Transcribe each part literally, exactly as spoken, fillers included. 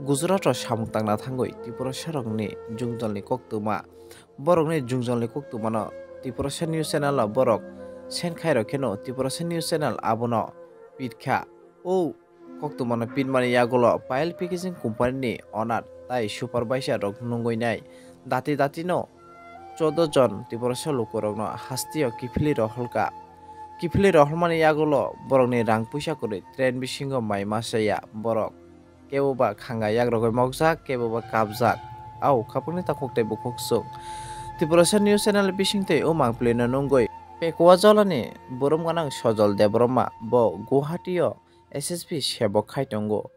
Gujarat o samung tangna thangwi Tiprasarokni jwngjal ni koktwma. Borokni jwngjal ni koktwma no Tiprasa News Channel o borok sen khairok kheno Tiprasa News Channel abono pitkha. O koktwma no pitmani yagulo Payal Packaging Company ni owner tai supervisor rok nungwi nai dati dati no choudo jon Tiprasa lukurokno hasteo kiphilwi rohorkha. Kiphilwi rohormani yagulo borokni rang puisa kwrwi train bisingo mai masa ya borok. Kebo ba khanga yakrogwi mokjak, kebo ba kapjak. Au, khapangni takhuk tei bukhuk chwng. Tiprasa News Channel bisingtwi o mangpilino nungwi Pekwa Jolani burum gwnang Sojol Debbarma bo Guwahati-o S S P sebok khai tongo.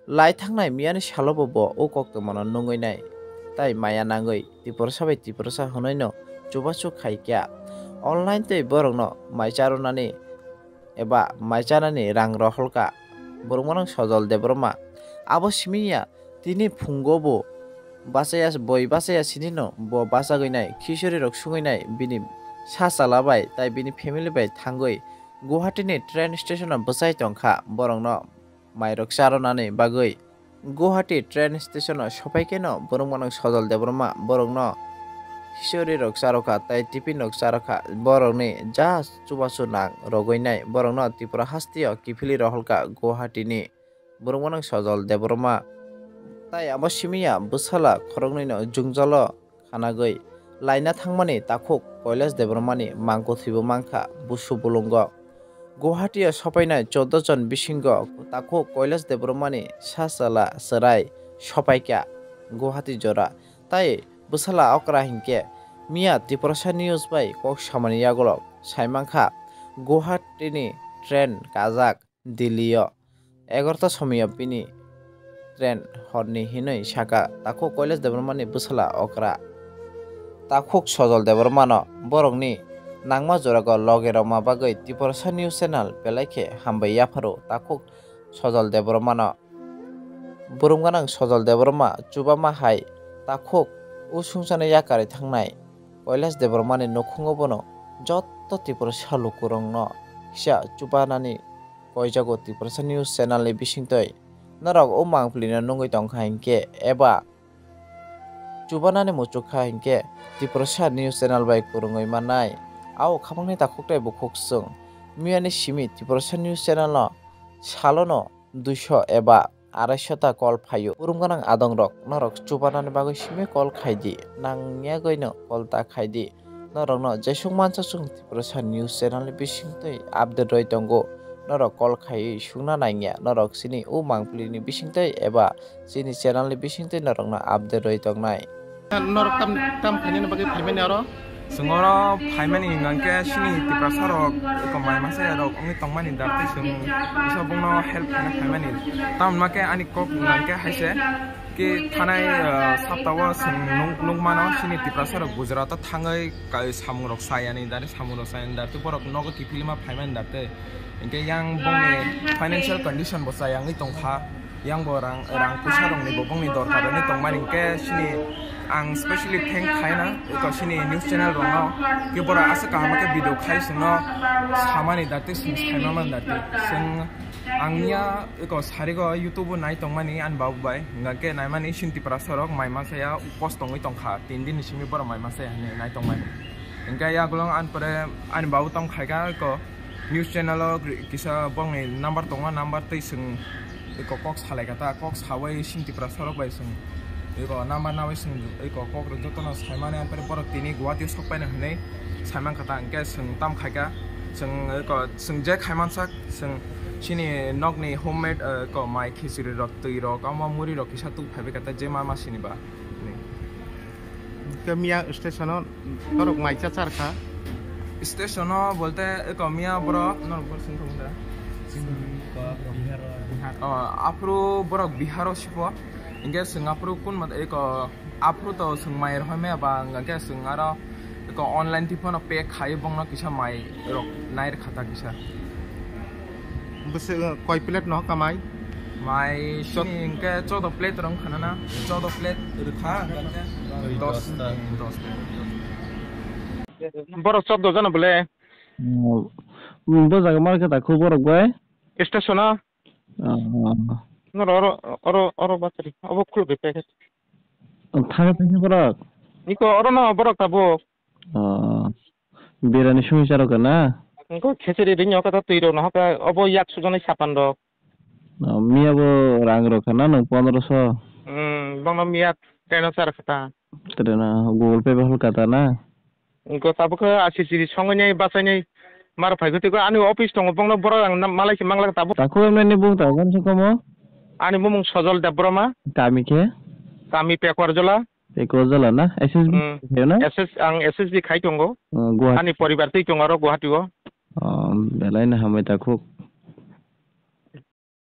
Lai thangnai miyani salobo bo o koktwmano nungwi nai. Tai maya nangwi Tiprasa bai Tiprasa hwnwino chubachu khai kha. Online tei borokno mai charwnani eba mai chanani rang rohorkha. Burum gwnang Sojol Debbarma. Abo simi ya tini phungo bo bachaya, boi bachaya sinino bo bachagwi nai, khichuri rok sungwi nai bini sa chala bai tai bini family bai thangwi Guwahati ni train station o bwchai tongkha borokno mairok charonani bagwi. Guwahati train station o sopai khe no burum gwnang Sojol Debbarma borokno khichuri rok charokha tai tiffin rok charokha. Borokni ja chubachu nang rogwi nai borokno Tripura hasteo kiphilwi rohorkha Guwahati ni burum gwnang Sojol Debbarma. Tai abo simi ya bwsala khoroknwi no jwngjalo khanagwi laina thangmani takhuk Kailash Debbarmani mangkwthwibo mankha busu bulungo. Guwahati-o sopainai choudo jon bisingo takhuk Kailash Debbarmani sa chala chwrai sopaikha Guwahati jora. Tai bwsala okra hinkhe miya Tiprasa News bai kok samani yagulo saimankha Guwahati-ni train kajak Delhi-o egarota somoyo bini train horni hinwi saka takhuk Kailash Debbarmani bwsala okra. Takhuk Sojol Debbarmano borokni nangma jorago loge rwma bagwi Tiprasa News Channel belai khe hambai yapharo takhuk Sojol Debbarmano. Burum gwnang Sojol Debbarma chubama hai takhuk o sungsano yakarwi thangnai Kailash Debbarmani nukhungo bono joto Tiprasa lukurokno kisa chubanani koijago Tiprasa News Channel ni bisingtwi. Norok o mangpili no nungwi tongkha hinkhe eba chubanani muchukha hinkhe Tiprasa News Channel bai kwrwngwi mannai. Ao khapangni takhuk tei bukhuk chwng miyani simi Tiprasa News Channel no salono duiso eba araisota call phaio. Burum gwnang adongrok, norok chubanani bagwi simi call khaidi, nangyagwino call ta khaidi. Norokno jesuk mansa chwng Tiprasa News Channel ni bisingtwi update rwi tongo. Norok call khaiwi sungna nangya, norok chini o mangpili ni bisingtwi eba chini channel ni bisingtwi norokno update rwi tongnai. Norok tam, tam khainani bagwi phaimani oro? Chwng oro phaimani hwnkha khe chini Tiprasa rok eko mai masa rok wngwi tongmani dar tei chwng kisa bongno help khaina phaimani. Tamoni ma khe ani kok hwnkha khe hai se khe thanai, ah, saptao chwng nuk-, nukmano chini Tiprasa rok Gujarat o thangwi ka-, samung rok sayani dar, samung rok sayani dar tei borok nogo kiphilima phaimani dar tei. Hinkhe yang bongni financial condition bo chaya wngwi tongkha. Yang bo rang, rang puisa rokni bo bongni dorkar wngwi tongmani hinkhe chini ang specially thank khaina eko chini news channel rokno. Khe borok aswk kaham khe video khai chwngno samani da tei chwng saima man da tei chwng ang ya eko sarigo YouTube o nai tongmani ani babu bai hwnkha khe naimani chini Tiprasa rok mai masa ya kosto wngwi tongkha tin din ni simi borok mai masa ya hinwi nai tongmani. Hinkhe yagulo ani pore ani babu tong khaikha eko news channel o kisa bongni number tongo, number tei chwng eko kok salaikha ta, kok sawi chini Tiprasa rok bai chwng eko number nawi chwng eko kok rok jotono saimani, ampore borok tini Guwahati o sokpaina hinwi saimankha ta, hinkhe chwng tam khaikha chwng eko chwng je khaimansak chwng chini nokni homemade, eh, eko mai khichiri rok, twi rok, omo muri rok kisa tubui phaibaikha ta, je ma ma sini ba. Khe miya station o norok mai cha char kha? Station o bolte eko miya borok norok bor sing thung da. Bihar o. Bihar. O, aphuru borok Bihar o sipo. Hinkhe chwng aphuru kun mat eko aphuru to chwng mai rw maya ba hinkhe chwng aro eko online twi phano pay khai bongno kisa mai rok nai rw kha ta kisa. Bwswk koi plate no kamai? Mai chini hinkhe choudo plate rok khana na, choudo plate rwkha, hinkhe dos, dos plate. Borok choudo jana bole? Oh, bo jaga market a kho borok bai? Station o. Oh. Noro oro, oro, oro battery. Obo khulugwi packet. Thangwi paikha borok? Iko oro no borok tabuk. Oh. Birani sumi charok na? Iko khecheri ring yo kata twi rok no hokha obo yak sujaknai sapan rok. Oh, miya bo rang rok khana nang pondro so. Hmm, bangno miya train o char kha ta. Train o Google Pay bo hol kata na? Iko tabuk khe asisiri songwi nai bachai nai mar phai khe tiko ani office tongo bongno borok ang na malai se mangla tabuk. Takhuk emnai ni bung tongo kamse komo? Ani bumung Sojol Debbarma. Kami khe? Kami Pekwar Jola. Pekwar Jola na? S S B Hmm. khe na? S S, ang S S B khai tongo. Oh, Guwahati. Ani poribar twi tongo aro Guwahati o. Oh, belai no hambai takhuk.